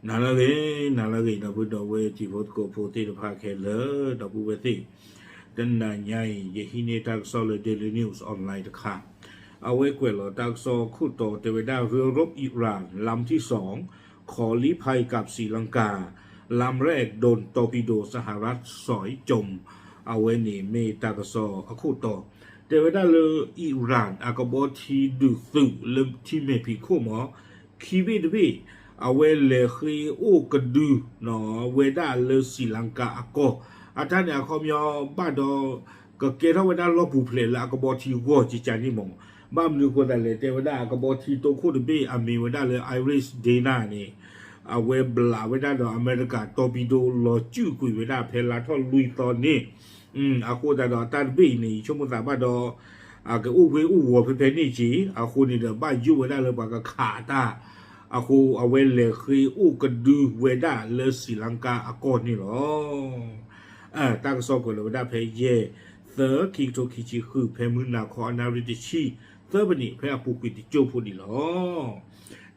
နၤလၢအဂ့ၤ, နၤလၢအဂ့ၤ ဒီပုၢ်ဒီဝဲၢ်တံၤဖိသကိးဖိသ့ၣ်တဖၣ်ခဲလၢာ် ဒီပုၢ်ဝဲၢ်သ့ၣ်, တနၤညါအံၤ ယဟံးန့ၢ်တၢ်ကစီၣ်လၢ Daily News Online တခါ, အဝဲကွဲးလီၤတၢ်ကစီၣ်ခိၣ်တီတဲဝဲဒၣ် เรือรบอิหร่านลำที่สอง ขอลี้ภัยกับศรีลังกา ลำแรกโดนตอร์ปิโดสหรัฐสอยจม အဝဲန့ၣ်မ့ၢ်တၢ်ကစီၣ်အခိၣ်တီ, တဲဝဲဒၣ်လၢ Iran အကဘီထံဒုးသုးလၢထံမဲာ်ဖံးခိၣ်မး ခံဘ့ၣ်တဘ့ၣ် အဝဲလဲၤဃ့အိၣ်ကဒု ဝဲဒၣ်လၢစံၣ်လၤကါအကီၢ်, အတၢ်န့ၣ်အခီပညီဘၣ်ဒီး ကကဲထီၣ်ဝဲဒၣ်လီၢ်ပူၤဖျဲးလၢအကဘီထံဂီၢ်ကကန့ၣ်မး, ဘၣ်မနုၤအဃိသတးလဲၣ် တဲဝဲဒၣ်အကဘီထံတိခိၣ်တဘ့ၣ်အမံၤဝဲဒၣ်လၢ Iris Dana န့ၣ် အဝဲဘျးဝဲဒၣ်ဒီးအမဲရကၤ torpedo လီၤစုၣ်ကွံာ်ဝဲဒၣ်ဖဲလါထီၣ်လွံၢ်သီန့ၣ်, အဃိသတးဒီးတၢ်တဘ့ၣ်အံၤန့ၣ် ယဆိကမိၣ်သးဘၣ်ဒီး အကအိၣ်ဝ့အိၣ်ဝီၤဖဲဖဲန့ၣ်က့ၤ, အဃိန့ၣ်ဒီးဘၣ်ယိၣ်ဝဲဒၣ်လၢပှၤကခးအတၢ်, အဃိအဝဲလဲၤဃ့အိၣ်ကဒုဝဲဒၣ်လၢစံၣ်လၤကါအကီၢ်န့ၣ်လီၤ. တၢ်ကစီၣ်ကွဲးလီၤဝဲဒၣ်ဖဲယဲၢ်သၢ ခံကထိခံဆံဃု ဖဲမုၢ်နၤခီအနၣ်ရံၣ်တဆံ သၢပနံး ဖဲအပူၤကွံာ်တစိၢ်ဖိဒံးလီၤ.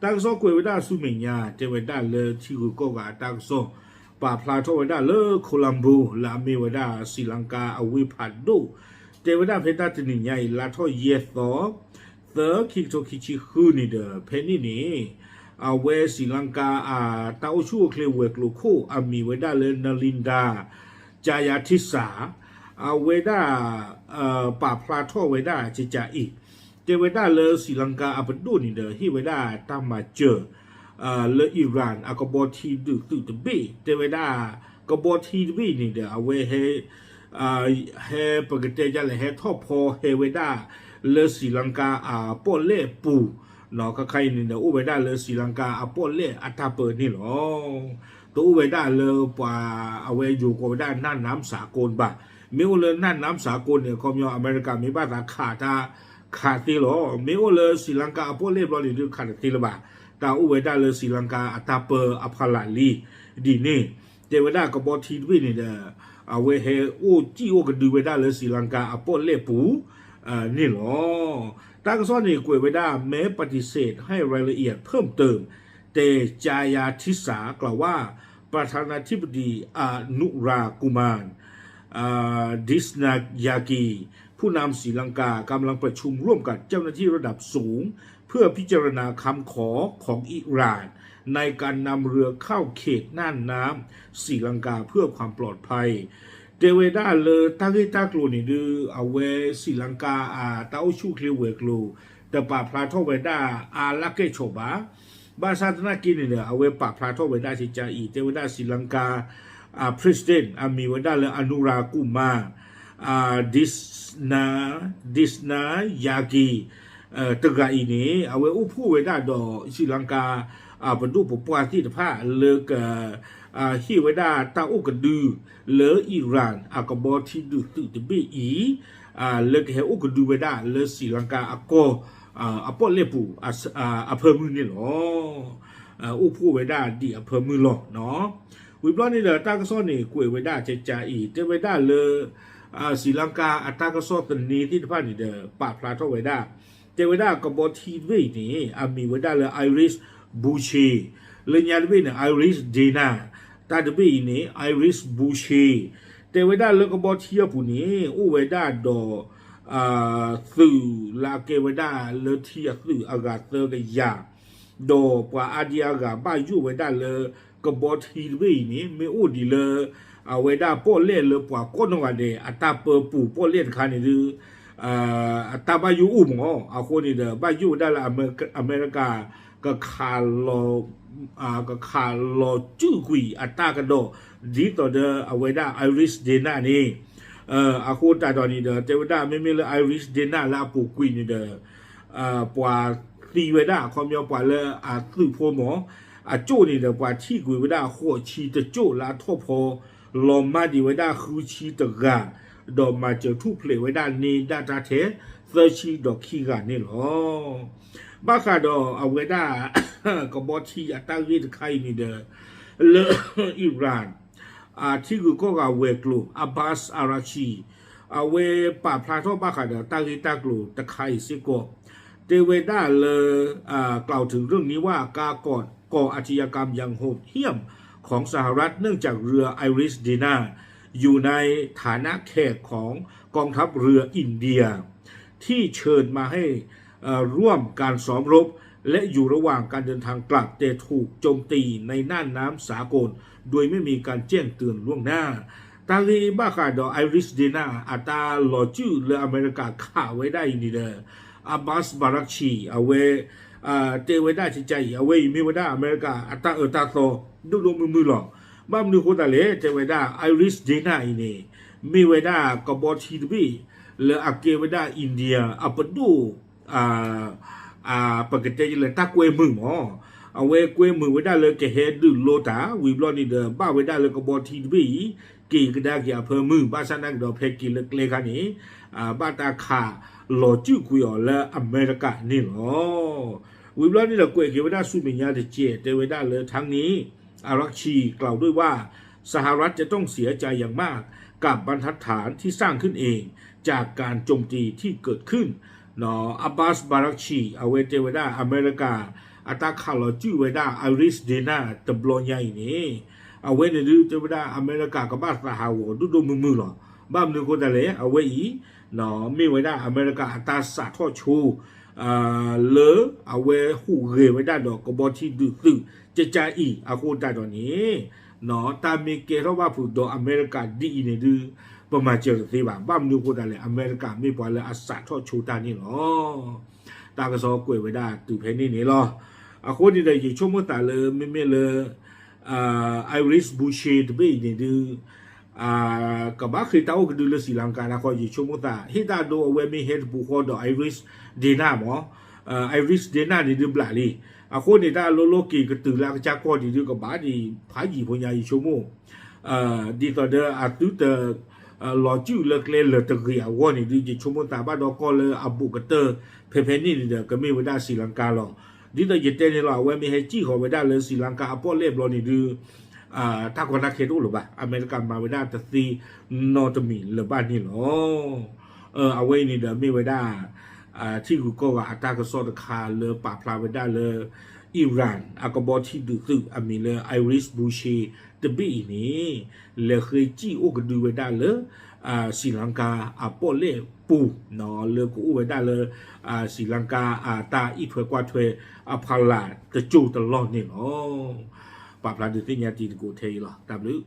တၢ်ကစီၣ်ကွဲးဝဲဒၣ်ဆူမဲာ်ညါ တဲဝဲဒၣ်လၢထံဂုၤကီၢ်ဂၤအတၢ်ကစီၣ် ပာ်ဖျါထီၣ်ဝဲဒၣ်လၢ Colombo လၢအမ့ၢ်ဝဲဒၣ်စံၣ်လၤကါအဝ့ၢ်ဖးဒိၣ်, တဲဝဲဒၣ်ဖဲတၢ်တနံၤညါအံၤ လါထီၣ်ယဲၢ်သီ သၢ ခံကထိခံဆံဃုန့ၣ်ဒီး ဖဲန့ၣ်န့ၣ် အဝဲစံၣ်လၤကါအတၢ်အိၣ်ဆူၣ်အိၣ်ချ့ဝဲၤကျိၤခိၣ်အမံၤဝဲဒၣ်လၢ Nalinda Jayatissa အဝဲဒၣ် ပာ်ဖျါထီၣ်ဝဲဒၣ်ကကးအံၤ, တဲဝဲဒၣ်လၢစံၣ်လၤကါအပဒိၣ်န့ၣ်ဒီး ဟ့ၣ်ဝဲဒၣ်တၢ်မၤစၢၤ လၢ Iran အကဘီထံဒုးသုးတဘ့ၣ်, တဲဝဲဒၣ် ကဘီထံတဘ့ၣ်န့ၣ်ဒီး အဝဲဟဲ ဟဲပကတဲဒ်လဲၣ် ဟဲထီၣ်ဖီဟဲဝဲဒၣ်လၢစံၣ်လၤကါအပီၣ်လဲၣ်ပူၤ, ခါခါအံၤန့ၣ်ဒီး အိၣ်ဝဲဒၣ်လၢစံၣ်လၤကါအပီၣ်လဲၣ်အတၢ်ပၢန့ၣ်လီၤ. တအိၣ်ဝဲဒၣ်လၢပှၤအဝဲယိၤကိးဝဲဒၣ် น่านน้ำสากล ဘၣ်. မ့ၢ်အိၣ်လၢ น่านน้ำสากล န့ၣ် အခီပညီ အမဲရကၤမ့ၢ်ဘၣ်သးခးတၢ်ခးသ့လီၤ. မ့ၢ်အိၣ်လၢစံၣ်လၤကါအပီၣ်လဲၣ်ဘျီန့ၣ်ဒီး ခးတသ့လၢၤဘၣ်. တၢ်အိၣ်ဝဲဒၣ်လၢစံၣ်လၤကါအတၢ်ပၢအဖီလာ်လံ ဒ်န့ၣ်, တဲဝဲဒၣ်ကဘီထံတဘ့ၣ်န့ၣ်ဒီး အဝဲဟဲအိၣ်စံၣ်အိၣ်ကဒုဝဲဒၣ်လၢစံၣ်လၤကါအပီၣ်လဲၣ်ပူၤ န့ၣ်လီၤ. တၢ်ကစီၣ်န့ၣ်ကွဲးဝဲဒၣ် แม้ปฏิเสธให้รายละเอียดเพิ่มเติม แต่จายาทิสากล่าวว่า ประธานาธิบดีอนุรากุมาร ดิสนายากี ผู้นำศรีลังกากำลังประชุมร่วมกับเจ้าหน้าที่ระดับสูง เพื่อพิจารณาคำขอของอิหร่านในการนำเรือเข้าเขตน่านน้ำศรีลังกาเพื่อความปลอดภัย တဲဝဲဒၣ်လၢတၢ်ဂ့ၢ်တၢ်ကျိၤန့ၣ်ဒီး အဝဲစံၣ်လၤကါအတၢ်အိၣ်ဆူၣ်အိၣ်ချ့ဝဲၤကျိၤ တပာ်ဖျါထီၣ်ဝဲဒၣ်အါလၢကဲၣ်ဆိးဘၣ်. ဘၣ်ဆၣ်သနာ်က့န့ၣ်ဒီး အဝဲပာ်ဖျါထီၣ်ဝဲဒၣ်ကကးအံၤ တဲဝဲဒၣ်စံၣ်လၤကါ president အမံၤဝဲဒၣ်လၢ အနူရၤကူမၤ ဒိစနၤ ဒိစနၤယၤကံ တဂၤအံၤန့ၣ် အဝဲအိၣ်ဖှိၣ်ဝဲဒၣ်ဒီး စံၣ်လၤကါ ပဒိၣ်ပပှၢ်သ့ၣ်တဖၣ်လၢက ဟ့ၣ်ဝဲဒၣ်တၢ်အိၣ်ကဒု လၢ Iran အကဘီထံဒုးသုးတဘ့ၣ်အံၤ လၢကဟဲအိၣ်ကဒုဝဲဒၣ်လၢစံၣ်လၤကါအကီၢ် အပီၣ်လဲၣ်ပူၤ အဖၢမုၢ်န့ၣ်လီၤ. အိၣ်ဖှိၣ်ဝဲဒၣ်ဒ်အဖၢမုၢ်လီၤ. ဝံၤဘျီန့ၣ်ဒီး တၢ်ကစီၣ်န့ၣ် ကွဲးဝဲဒၣ်ကကးအံၤ တဲဝဲဒၣ်လၢ စံၣ်လၤကါအတၢ်ကစီၣ်သန့သ့ၣ်တဖၣ်န့ၣ်ဒီး ပာ်ဖျါထီၣ်ဝဲဒၣ် တဲဝဲဒၣ်ကဘီထံတဘ့ၣ်အံၤန့ၣ် အမံၤဝဲဒၣ်လၢ Iris Boucher လၢညါတဘ့ၣ်န့ၣ် Iris Dana တၢ်တဘ့ၣ်အံၤန့ၣ် Iris Boucher တဲဝဲဒၣ်လၢကဘီထံအပူၤန့ၣ် အိၣ်ဝဲဒၣ်ဒီး သုးလၢအကဲဝဲဒၣ်လၢထံအသုးအဂၤသၢကယၤ ဒီးပှၤအါဒံအါဂၤဘၣ်ယိၣ်ဝဲဒၣ်လၢ ကဘီထံတဘ့ၣ်အံၤန့ၣ် မ့ၢ်အိၣ်ဒံးလၢ အဝဲဒၣ်ပီၣ်လဲၣ်လၢပှၤကိးနီၢ်ဂၤဒဲး အတၢ်ပၢပူၤပီၣ်လဲၣ်တခါန့ၣ်ဒီး အတၢ်ဘၣ်ယိၣ်အိၣ်မး အဃိန့ၣ်ဒီး ဘၣ်ယိၣ်ဝဲဒၣ်လၢအမဲရကၤ ကခးလီၤ ကခးလီၤစုၣ်ကွံာ်အတၢ်ကဒီး ဒ်သိးဒီးအဝဲဒၣ် Iris Dana န့ၣ် အဃိသတးဒီးန့ၣ်ဒီး တဲဝဲဒၣ်မ့မ့ၢ်လၢ Iris Dana လၢအပူၤကွံာ်န့ၣ်ဒီး ပှၤသံဝဲဒၣ် အခီပညီပှၤလၢအသုးဖိမး အကၠိၣ်န့ၣ်ဒီး ပှၤထံၣ်ကွံာ်ဝဲဒၣ်ဃိးဆံတကၠိၣ်လၢအထီၣ်ဖီ လီၤမၢ်ဒံးဝဲဒၣ်ဃုဆံတဂၤ ဒီးမၤစၢၤထူၣ်ဖျဲးဝဲဒၣ်န့ၢ်ဒၣ်တၢ်ထဲ သၢဆံဒီးခံဂၤန့ၣ်လီၤ. ဘၣ်ဃးဒီးအဝဲဒၣ် ကဘီထံအတၢ်ဂ့ၢ်တခါအံၤန့ၣ်ဒီး လၢ Iran အထံဂုၤကီၢ်ဂၤဝဲၤကျိၤ Abbas Araghchi အဝဲပာ်ဖျါထီၣ်ဘၣ်ဃးဒီးတၢ်ဂ့ၢ်တၢ်ကျိၤတခါအံၤစ့ၢ်ကီး တဲဝဲဒၣ်လၢ กล่าวถึงเรื่องนี้ว่าการก่อ ก่ออาชญากรรมอย่างโหดเหี้ยมของสหรัฐ เนื่องจากเรือ ไอริส เดนา อยู่ในฐานะแขกของกองทัพเรืออินเดีย ที่เชิญมาให้ เอ่อ ร่วมการซ้อมรบ และอยู่ระหว่างการเดินทางกลับ แต่ถูกโจมตีในน่านน้ำสากล โดยไม่มีการแจ้งเตือนล่วงหน้า တၢ်ဂ့ၢ်ဘၣ်ဃးဒီး Iris Dena အတၢ်လီၤစုၣ်လၢအမဲရကၤခးဝဲဒၣ်အံၤန့ၣ်ဒီး Abbas Barakchi အဝဲ တဲဝဲဒၣ်ကကါအံၤ အဝဲအံၤမ့ၢ်ဝဲဒၣ်အမဲရကၤအတၢ်အၢတၢ်သီ ဒိၣ်ဒိၣ်မုၢ်မုၢ်လီၤ. ဘၣ်မနုၤအဃိသတးလဲၣ် တဲဝဲဒၣ် Iris Dena အံၤန့ၣ် မ့ၢ်ဝဲဒၣ်ကဘီထံတဘ့ၣ် လၢအကဲဝဲဒၣ် India အပဒိၣ် ပကတဲလၢတၢ်ကွဲမုာ်မး အဝဲကွဲမုာ်ဝဲဒၣ်လၢကဟဲဒုးလိတၢ် ဝံၤဘျီန့ၣ်ဒီး ဘၣ်ဝဲဒၣ်လၢကဘီထံတဘ့ၣ်အံၤ က့ၤကဒါက့ၤအဖၢမုၢ် ဘၣ်ဆၣ်သနာ်က့ဒီး ဖဲက့ၤလၢကျဲခါန့ၣ် ဘၣ်တၢ်ခးလီၤစုၣ်ကွံာ်အီၤလၢအမဲရကၤန့ၣ်လီၤ. ဝံၤဘျီန့ၣ်ဒီးကွဲးက့ၤဝဲဒၣ်ဆူမဲာ်ညါတစဲး တဲဝဲဒၣ်လၢ ทั้งนี้ Arakchi กล่าวด้วยว่า สหรัฐจะต้องเสียใจอย่างมาก กับบรรทัดฐานที่สร้างขึ้นเอง จากการโจมตีที่เกิดขึ้น Abbas Barakchi အဝဲတဲဝဲဒၣ် အမဲရကၤ အတၢ်ခးလီၤစုၣ်ဝဲဒၣ် Iris Dena တဘျီညါအံၤန့ၣ် အဝဲန့ၣ်ဒုးတဲဝဲဒၣ် အမဲရကၤကဘၣ်သးဟးဂီၤဒိၣ်ဒိၣ်မုၢ်မုၢ်လီၤ. ဘၣ်မနုၤအဃိသတးလဲၣ် အဝဲအံၤ မ့ၢ်ဝဲဒၣ်အမဲရကၤအတၢ်စးထီၣ်ဆိ လၢအဝဲဟူးဂဲၤဝဲဒၣ်ဒီးကဘီထံဒုးသုး ကကါအံၤအဃိသတးဒီးန့ၣ် တၢ်မ့ၢ်ကဲထီၣ်ဘၣ်ဖုးဒီးအမဲရကၤဒ်အံၤန့ၣ်ဒုး ပမၤစၢၤတသ့ဘၣ်. ဘၣ်မနုၤအဃိသတးလဲၣ် အမဲရကၤမ့ၢ်ပှၤလၢအစးထီၣ်ဆိတၢ်န့ၣ်လီၤ. တၢ်ကစီၣ်ကွဲးဝဲဒၣ်တုၤဖဲန့ၣ်န့ၣ်လီၤ. အဃိန့ၣ်ဒီး ယဆိကမိၣ်သးလၢမ့မ့ၢ်လၢ Iris Boucher တဘ့ၣ်အံၤန့ၣ်ဒုး ကဘၣ်ဃ့တၢ်အိၣ်ကဒုလၢ Sri Lanka တခီ ယဆိကမိၣ်သး ဟ့ၣ်တၢ်ဒိအဝဲမ့ၢ်ဟဲတပူၤဃီဒီး Iris Dena မး Iris Dena န့ၣ်ဒုးဘျးလံ. အဃိန့ၣ် တၢ်လိၣ်လိၣ်က့ၤကတုၤလၢအကစၢ်ကီၢ်ဒံးဒုးကဘၣ်ဒံးဖးယံၤဖိညါ ယဆိကမိၣ် ဒ်သိးဒီးအသုတ လီၤစုၣ်လၢကျဲလၢာ်တဂ့ၤအဂီၢ်န့ၣ်ဒုး ယဆိကမိၣ်သးဘၣ်ဒီးကီၢ်လၢအဘူးကတၢၢ် ဖဲဖဲန့ၣ်န့ၣ်ဒီး ကမ့ၢ်ဝဲဒၣ် Sri Lanka လီၤ. ဒ်သိးယတဲန့ၣ်လီၤ အဝဲမ့ၢ်ဟဲစံၣ်ဃီၤဝဲဒၣ်လၢ Sri Lanka အပီၣ်လဲၣ်ဘျီန့ၣ်ဒုး တၢ်ကီတၢ်ခဲတအိၣ်လၢၤဘၣ်. အမဲရကၤမၤဝဲဒၣ်တသ့နီတမံၤလၢၤဘၣ်န့ၣ်လီၤ. အဝဲအံၤန့ၣ်ဒီးမ့ၢ်ဝဲဒၣ် ထံဂုၤကီၢ်ဂၤအတၢ်ကစီၣ်တခါလၢပာ်ဖျါဝဲဒၣ်လၢ Iran အကဘီထံဒုးသုးအမံၤလၢ Iris Boucher တဘ့ၣ်အံၤန့ၣ် လဲၤဃ့စံၣ်အိၣ်ကဒုဝဲဒၣ်လၢ Sri Lanka အပီၣ်လဲၣ်ပူၤ လၢကအိၣ်ဝဲဒၣ်လၢ Sri Lanka အတၢ်အံးထွဲကွၢ်ထွဲအဖီလာ်တစိၢ်တလီၢ်န့ၣ်လီၤ. ပာ်ဖျါဒုးသ့ၣ်ညါတံၤသကိးထဲအံၤလီၤ. တၢ်ဘျုး